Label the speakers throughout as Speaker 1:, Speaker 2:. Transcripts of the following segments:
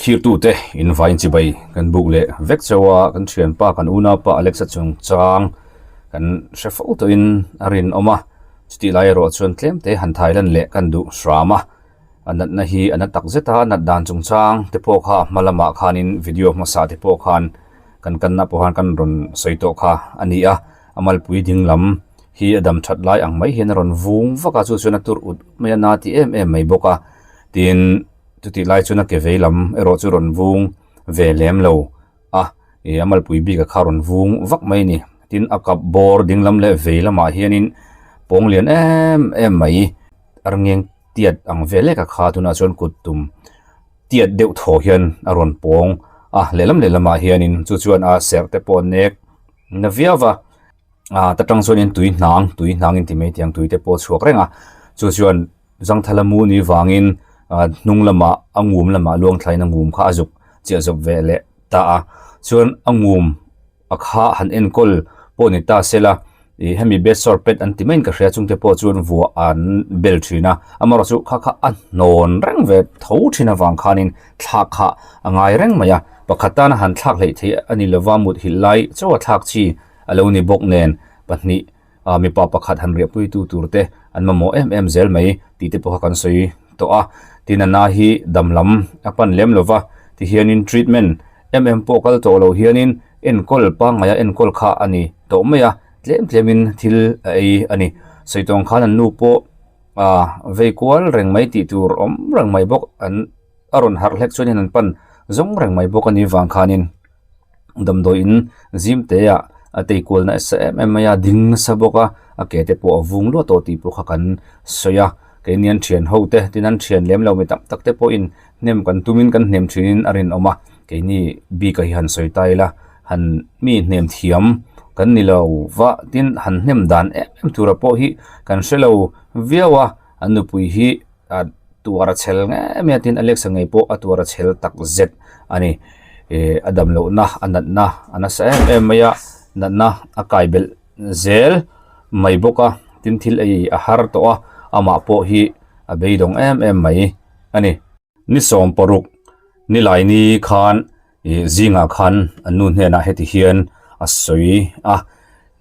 Speaker 1: Thirtute invain chibai kan buk leh vek chauh a, kan thianpa kan unaupa Alexa chungchang kan hre fo tawhin a rinawm a, chutih lai erawh chuan tlemte han thailan leh kan duh hram a, a natna hi a na tak zet a, nat dan chungchang te pawh kha a hma lamah khanin video hmasa te pawh khan kan kanna pawh khan kan rawn sawi tawh kha a ni a, a malpui ding lam hi a dam that lai ang mai hian a rawn vung vak a, chu chuan a tur ut mai a, na ti em em mai bawk a, tin. Chutih lai chuan a ke vei lam erawh chu rawn vung ve lem lo a, ih a malpui bik a kha rawn vung vak mai a ni. Tin a kap bawr ding lam leh vei lamah hianin pawng lian em em mai arngeng tiat ang vel lek a kha tunah chuan kut tum tiat deuh thaw hian a rawn pawng a, lehlam lehlamah hianin chu chuan a serh te pawh a nek na viau va. Ah ta tang chuanin tui hnang tui hnang inti mai tiang tui te pawh a chhuak reng a, chu chuan Zangthala mu ni vangin ah hnung lamah a ngum lamah luang thlain a ngum kha a zuk chiah zawp ve leh ta a, chuan a ngum a kha han enkawl pawh ni ta se la ih hemi bedsore pad an ti maiin ka hria chungte pawh chuan vuah an bel thin a, amaherawh chu kha kha a hnawn reng ve tho thin avang khanin thlak kha a ngai reng mai a, pakhat tana han thlak hleih theih a ni lova muthilh lai chauha thlak chi a lo ni bawk nen pahnih ah mipa pakhat han riahpui tu tur te an mamawh em em zel mai tih te pawh kha kan sawi tawh a tin a na hi dam lam a pan lem lo va tihianin treatment em em pawh kal tawh lo hianin enkawl pangngai a enkawl kha a ni tawh mai a tlem tlemin thil a ei a ni sawi tawng khan an nu pawh ah vei kual reng mai tih tur awm reng mai bawk an a rawn harh hlek chuanin an pan zawng reng mai bawk a nih vang khanin. Damdawiin zim te ah a tei kual nasa em em mai a ding nasa bawk a a ke te pawh a vung luah tawh tih pawh kha kan sawi a keini an thian ho te tin an thian lem lo mi tam tak te pawhin hnem kan tumin kan hnem thinin a rinawm a keini bik ah hi han sawi ta ila han mi hnem thiam kan ni lo va tin han hnem dan em em tura pawh hi kan hre lo viau a an nupui hi a tuar a chhel ngei mai a tin Alexa ngei pawh a tuar a chhel tak zet a ni ih a dam loh na a natna a nasa em em mai a natna a kai belh zel mai bawk a tin thil ei a har tawh a amah pawh hi a beidawng em em mai a ni. Ni 16 Nilaini khan Ih zingah khan an nu hnenah heti hian a sawi a,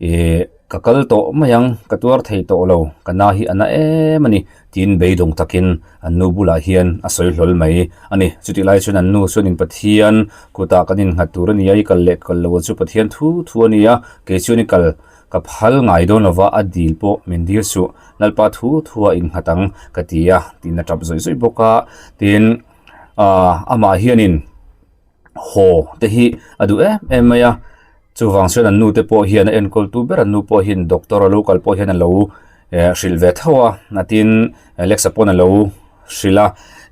Speaker 1: ih ka kal tawh mai ang, ka tuar thei tawh lo, ka na hi a na em a ni tiin beidawng takin an nu bulah hian a sawi hlawl mai a ni. Chutih lai chuan an nu chuanin Pathian kutah kan innghat tur a ni a, i kal leh kal lo chu Pathian thu thu a ni a, kei chuan i kal ka phal ngai dawn lova a dil pawh min dil suh, Lalpa thu thu a innghat ang ka ti a tiin a tap zawih zawih bawk a, tin. Ahh amah hianin haw te hi a duh em em mai a chuvang chuan an nu te pawh hian a enkawl tu ber an nu pawh hian doctor a lo kal pawh hian a lo eh hrilh ve tho a a tin Alexa pawn a lo hrilh a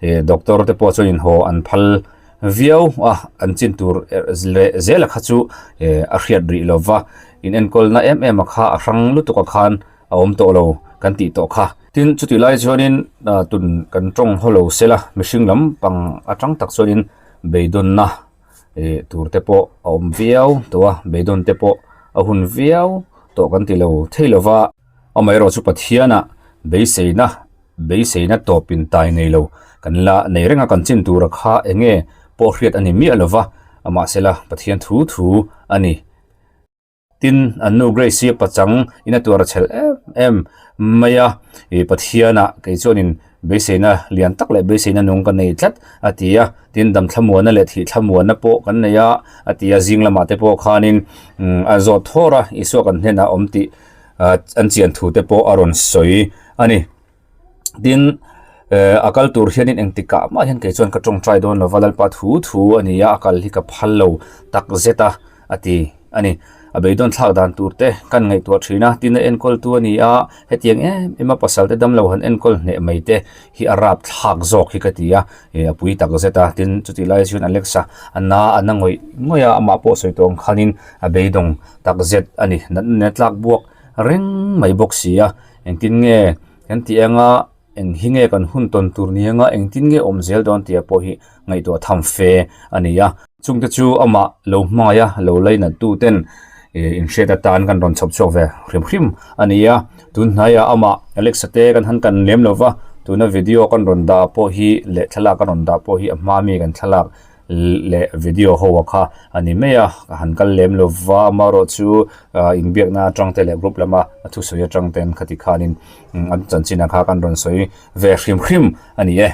Speaker 1: ih doctor te pawh chuan in haw an phal viau a an chin tur leh zel a kha chu eh a hriat rih lova in enkawl na em em a kha a hrang lutuk a khan. a awm tawh lo kan tih tawh kha. Tin, chutih lai chuanin tun kan tawng haw lo sela mihring lam pang atang tak chuanin beidawnna ih tur te pawh a awm viau tawh a, beidawn te pawh a hun viau tawh kan ti lo thei lo va. Amaherawhchu Pathianah beiseina beiseina tawpin tai nei lo kan la nei reng a, kan chin tura kha eng nge pawh hriat a ni miah lo va, amahsela Pathian thu thu a ni. Tin, an nu Grace hi a pachang in a tuar a chhel em em mai a, ih Pathianah kei chuanin beiseina lian tak leh beiseina nung ka nei tlat a ti a, tin dam thlamuanna leh thih thlamuanna pawh kan nei a a ti a, zing lamah te pawh khanin umm a zawt thawr a, Isua kan hnenah awm tih an chian thu te pawh a rawn sawi a ni. Tin, eh a kal tur hianin engtik ah mah hian kei chuan ka tawngtai dawn lova Lalpa thu thu a ni a, a kal hi ka phal lo tak zet a a ti a ni. A beidawn thlak dan tur te kan ngaihtuah thin a, tin a enkawl tu a ni a, hetiang em em a pasal te damlo han enkawl hneh mai te hi a rap thlak zawk hi ka ti a, eh a pui tak zet a. Tin, chutih lai chuan Alexa a na a na ngawih ngawih a, amah pawh sawi tawh ang khanin a beidawng tak zet a ni. Natna tlak buak reng mai bawk si a. Engtin nge kan tih anga eng hi nge kan hun tawn tur ni anga engtin nge awm zel dawn tih pawh hi ngaihtuah tham fe a ni a. Chungte chu amah lo hmangaih a, lo lainat tu ten inhriat atan kan rawn chhawp chhuak ve hrim hrim a ni a. Tun hnaiah amah Alexa te kan han kan lem lo va, tuna video kan rawn dah pawh hi leh thlalak kan rawn dah pawh hi a hma mi kan thlalak. Leh video ho a kha a ni mai a, ka han kal lem lo va, amaherawhchu inbiakna atang te leh group lama a thusawi atang ten khati khanin an chanchin ah kha kan rawn sawi ve hrim hrim a ni e.